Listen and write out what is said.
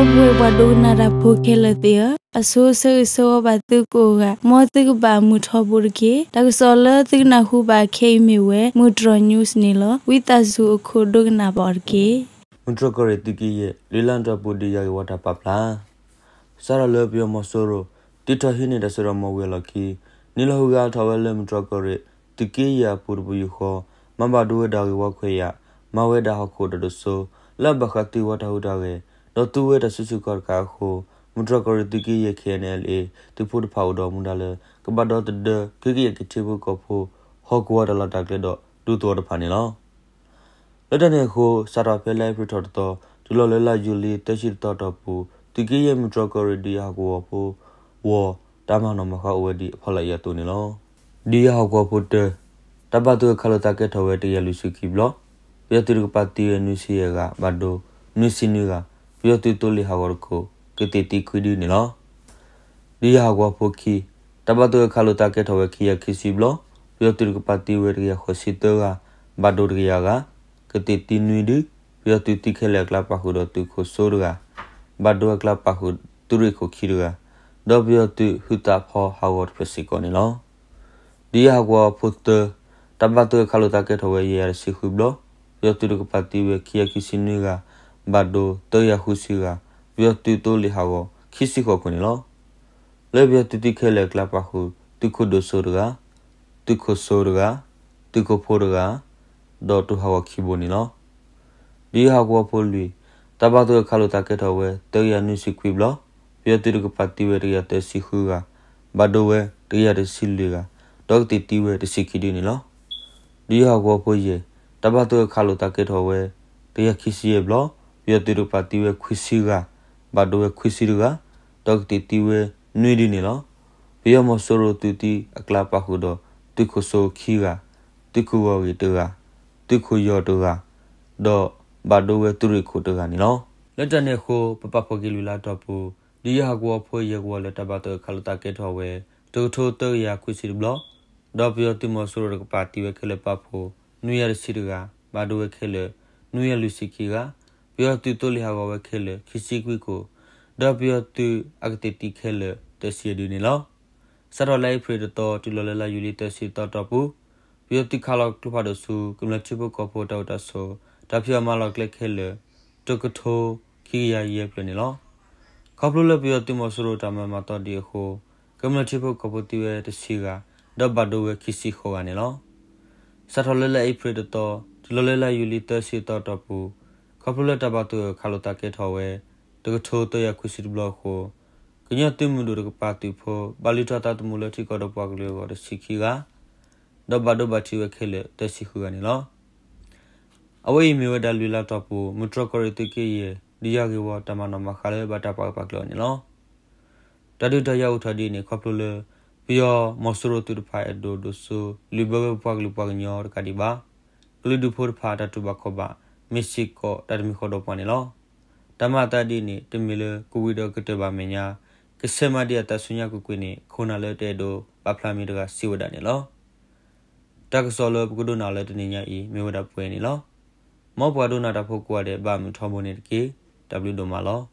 ဒီပုၢ်ဝဲၢ်ပှၤဒိကနၣ်တၢ်ဖိခဲလၢာ်သ့ၣ်ဧၢ, အဆိဆၢဂ့ၤဆၢဝါဘၣ်သုကိးဂၤ, မ်သုကဘၣ်မုာ်ထီဘိတက့ၢ်. တၢ်ကစီၣ်လၢသုကနၢ်ဟူဘၣ်ခဲအံၤမ့ၢ်ဝဲ မုၢ်တြီၢ် news န့ၣ်လီၤ. ဝံသးစူၤအခိၣ်ဒိကနၣ်ဘၣ်အီၤတက့ၢ်. မုၢ်တြီၢ်ကီၢ်ရ့ၣ်သုးက့ယဲၢ် လွံၢ်လါတီၢ်ပူၤ ဒုးယၤဂ့ၢ်ဝီတၢ်ပာ်ဖျါ စးထီၣ်လၢပယီၤမီၤစိရိၤ တံထီၣ်ဟံးန့ၢ်တၢ်စိတၢ်ကမီၤဝံၤအလီၢ်ခံ နံၤလီၤဟူးဂဲၤထီၣ်ဝဲလၢမုၢ်တြီၢ်ကီၢ်ရ့ၣ် သုးက့ယဲၢ်အပူၤတပယူာ်ဃီ မၤဘၣ်ဒိဝဲဒၣ်ဂ့ၢ်ဝီခွဲးယာ်, မၤဝဲဒၣ်ဟီၣ်ခိၣ်ဒီးဒိၣ်စိ လၢအဘၣ်ဃးသုးဝီတၢ်ဟူးတၢ်ဂဲၤ ဒီးသူဝဲတၢ်စုဆူၣ်ခီၣ်တကးအဃိ မုၢ်တြီၢ်ကီၢ်ရ့ၣ်သုးက့ယဲၢ် KNLA သုးဖိတဖၣ်အိၣ်ဒီးမူဒါလၢ ကဘၣ်ဒီသဒၢ ခံကယၤက့ၤထံဖိကီၢ်ဖိ ဟီၣ်ကဝီၤတၢ်လီၢ်တၢ်ကျဲဒီးဒူသဝီတဖၣ်န့ၣ်လီၤ. လၢတၢ်န့ၣ်အဃိ စးထီၣ်ဖဲလါအ့ဖြ့ၣ်ထီၣ်တသီ တုၤလီၤလၢလါယူၤလံ သၢဆံတသီအတီၢ်ပူၤ သုးက့ယဲၢ်မုၢ်တြီၢ်ကီၢ်ရ့ၣ်ဒုးယၤဟီၣ်ကဝီၤဖိ ဝီၤ တၢ်မၤနီၣ်မၤဃါအိၣ်ဝဲဒ်အဖီလာ်အံၤအသိးန့ၣ်လီၤ. ဒုးယၤဟီၣ်ကဝီၤဖိတၢ တၢ်ဘၣ်ဒိအခိၣ်သးကဲထီၣ်ဝဲတကယၤလွံၢ်ဆံခံဘျီ, ပယီၤသုးတကပၤသံဝဲနွံဆံယဲၢ်ဂၤ, ဘၣ်ဒိ နွံဆံနွံဂၤ, ပယီၤသုးသိလ့ၣ်ဟးဂီၤတခိၣ် ကသ့ၣ်သံခွံဒုန့ၣ်လီၤ. ဒုးယၤဟီၣ်ကဝီၤဖိခံ တၢ်ဘၣ်ဒိအခိၣ်သးကဲထီၣ်ဝဲခံကယၤခံဆံဘျီ, ပယီၤသုးတကပၤသံဝဲတကယၤဃိးဆံသၢဂၤ, ဘၣ်ဒိတကယၤဂၤ, ကသ့ၣ်သံနွံဒု, ပယီၤသုးသံခဲလၢာ်အကျါပာ်ဃုာ်ဒီးသုးခိၣ်စိတဂၤ, ဘၣ်ဒိအကျါပာ်ဃုာ်သုးရ့ၣ်ခိၣ်ခံတဂၤ, ဒီးပယီၤသုးဟုသးဖီဟးဂီၤတဖျၢၣ်စ့ၢ်ကီးန့ၣ်လီၤ. ဒုးယၤဟီၣ်ကဝီၤဖိသၢ တၢ်ဘၣ်ဒိအခိၣ်သးကဲထီၣ်ဝဲယဲၢ်ကယၤတဆံဃုဘျီ, ပယီၤသုးတကပၤသံဝဲခံကယၤခံဆံနွံဂၤ, ဘၣ်ဒိသၢကယၤဃုဆံဂၤ, ပယီၤသုးသိလ့ၣ်ဟးဂီၤခံဆံဃိးခိၣ်န့ၣ်လီၤ. လၢပယီၤသုးသံခဲလၢာ်အကျါပာ်ဃုာ် သုးခိၣ်ဒိၣ်စိတဂၤ, သုးခိၣ်စိတဂၤ, သုးခိၣ်ဖိတဂၤ, ဒီးတူၢ်ဟးဂီၤခံဘိန့ၣ်လီၤ. ဒုးယၤဟီၣ်ကဝီၤဖိလွံၢ် တၢ်ဘၣ်ဒိအခိၣ်သးကဲထီၣ်ဝဲသၢကယၤနွံဆံခွံဘျီ, ပယီၤသုးတကပၤသံဝဲတကယၤသၢဆံဃုဂၤ, ဘၣ်ဒိဝဲတကယၤတဆံလွံၢ်ဂၤ, ဒီးကသ့ၣ်သံဝဲတဆံခံဒုန့ၣ်လီၤ. ဒုးယၤဟီၣ်ကဝီၤဖိယဲၢ် တၢ်ဘၣ်ဒိအခိၣ်သးကဲထီၣ်ဝဲ တကယၤခံဆံယဲၢ်ဘျီ, ပယီၤသုးတကပၤသံဝဲခွံဆံဂၤ, ဘၣ်ဒိဝဲခွံဆံတဂၤ, ဒီးကသ့ၣ်သံဝဲနွံဒုန့ၣ်လီၤ. ပယီၤမီၤစိရိၤသုးသံအကျါပာ်ဃုာ်ဒီး သုးခိၣ်စိခံဂၤ, သုးခိၣ်ဂီၤဂ့ၤတဂၤ, သုးခိၣ်ယီၤတဂၤ, ဒီးဘၣ်ဒိဝဲသုးရ့ၣ်ခိၣ်တဂၤန့ၣ်လီၤ. လၢတၢ်န့ၣ်အဃိ ပပာ်ဖှိၣ်က့ၤလွံၢ်လါတီၢ်ပူၤ ဒုးယၤဟီၣ်ကဝီၤဖိယဲၢ်ကဝီၤလၢတၢ်ဘၣ်ဒိအခိၣ်သးကဲထီၣ်ဝဲ တကထိသၢကယၤခွံဆံတဘျီ, ဒီးပယီၤသုးမီၤစိရိၤတကပၤသံဝဲခဲလၢာ်ပာ်ဖှိၣ် နွံကယၤတဆံတဂၤ, ဘၣ်ဒိဝဲခဲလၢာ် နွံကယၤလွံၢ်ဆံခံဂၤ, ပယီၤသုးသိလ့ၣ်ဟးဂီၤဝဲခဲလၢာ် ခံဆံခွံခိၣ်, ဒီးပယီၤသုးအကသ့ၣ်သံခဲလၢာ် သၢဆံယဲၢ်ဒုန့ၣ်လီၤ. စးထီၣ်လါအ့ဖြ့ၣ်တသီ တုၤလီၤလၢလါယူၤလံသၢဆံသီအတီၢ်ပူၤ, ပယီၤသုးခးလီၤကျိဖးဒိၣ်ဆူ ကမျၢၢ်ထံဖိကီၢ်ဖိတၢ်အိၣ်တၢ်ဆိး တၢ်ဖံးအီၣ်မၤလီၤကျဲခဲလၢာ် တကထိခံကယၤယဲၢ်ဖျၢၣ်န့ၣ်လီၤ. ခီဖျိလၢပယီၤသုးမီၤစိရိၤတၢ်မၤမၤသီဒံးအဃိ ကမျၢၢ်ထံဖိကီၢ်ဖိသံဝဲတဆံဂၤ, ဒီးဘၣ်ဒိဝဲခံဆံဃိးဂၤန့ၣ်လီၤ. စးထီၣ်လၢလါအ့ဖြ့ၣ်တသီ တုၤလီၤလၢလါယူၤလံသၢဆံသီအတီၢ်ပူၤ, ခီဖျိလၢတၢ်ဘၣ်ဒိအခိၣ်သးကဲထီၣ်ဝဲ တကထိသၢကယၤခွံဆံတဘျီအဃိ, ကညီသုးမုၢ်ဒိၣ်တကပၤသုးဖိ ဘၣ်လုၢ်ထီၣ်သးသမူလၢထံကီၢ်ဒီးပှၤကလုာ်အဂီၢ်တဆံခံဂၤ, ဒီးဘၣ်ဒိဘၣ်ထံးဝဲခဲလၢာ်သၢဆံဃုဂၤန့ၣ်လီၤ. အဝဲအံၤမ့ၢ်ဝဲဒၣ်လွံၢ်လါတီၢ်ပူၤ မုၢ်တြီၢ်ကီၢ်ရ့ၣ်သုးက့ယဲၢ် ဒုးယၤဂ့ၢ်ဝီတၢ်မၤနီၣ်မၤဃါလၢဘၣ်တၢ်ပာ်ဂၢၢ်ပာ်ကျၢၤအီၤန့ၣ်လီၤ. တၢ်ဒုးတၢ်ယၤအိၣ်ထီၣ်ဒ်အံၤန့ၣ် ခီဖျိလၢ ပယီၤမီၤစိရိၤသုးတဖၣ်အဲၣ်ဒိးဒိၣ်စိလုၢ်ဘၢဝဲပပှၤကလုာ်ပှၤကညီတကးဒံးဘၣ်, ကလုာ်ဒူၣ်ဖိတဖၣ်အတၢ်တူၢ်ဘၣ်ခီၣ်ဘၣ် မ့ၢ်စ့ၢ်ကီးတၢ်တမံၤဃီဒီးပှၤန့ၣ်လီၤ. တၢ်မၤအသးဒ်အံၤန့ၣ် တမ့ၢ်လၢကဝံၤဒီးကတၢၢ်ဘၣ်အမဲာ်ညါ, ကဆဲးမၤဒံးအသးဆူညါကွ့ၢ်ကွ့ၢ်န့ၣ် ခိၣ်နၢ်လၢတအဲၣ်ဒိးပာ်ဖျါမံၤတဂၤစံးဝဲဒၣ်န့ၣ်လီၤ. တၢ်ကစီၣ်လၢပကဒိကနၣ်လၢတနံၤညါအံၤ မ့ၢ်ဝဲဒၣ်ပှဲၤန့ၣ်လီၤ. မ်ပှၤဒိကနၣ်တၢ်ဖိကိးဂၤဒဲး ဘၣ်မုာ်ထီဘိန့ၣ်တက့ၢ်. တၢ်ဘျုးဒိၣ်မးလီၤ.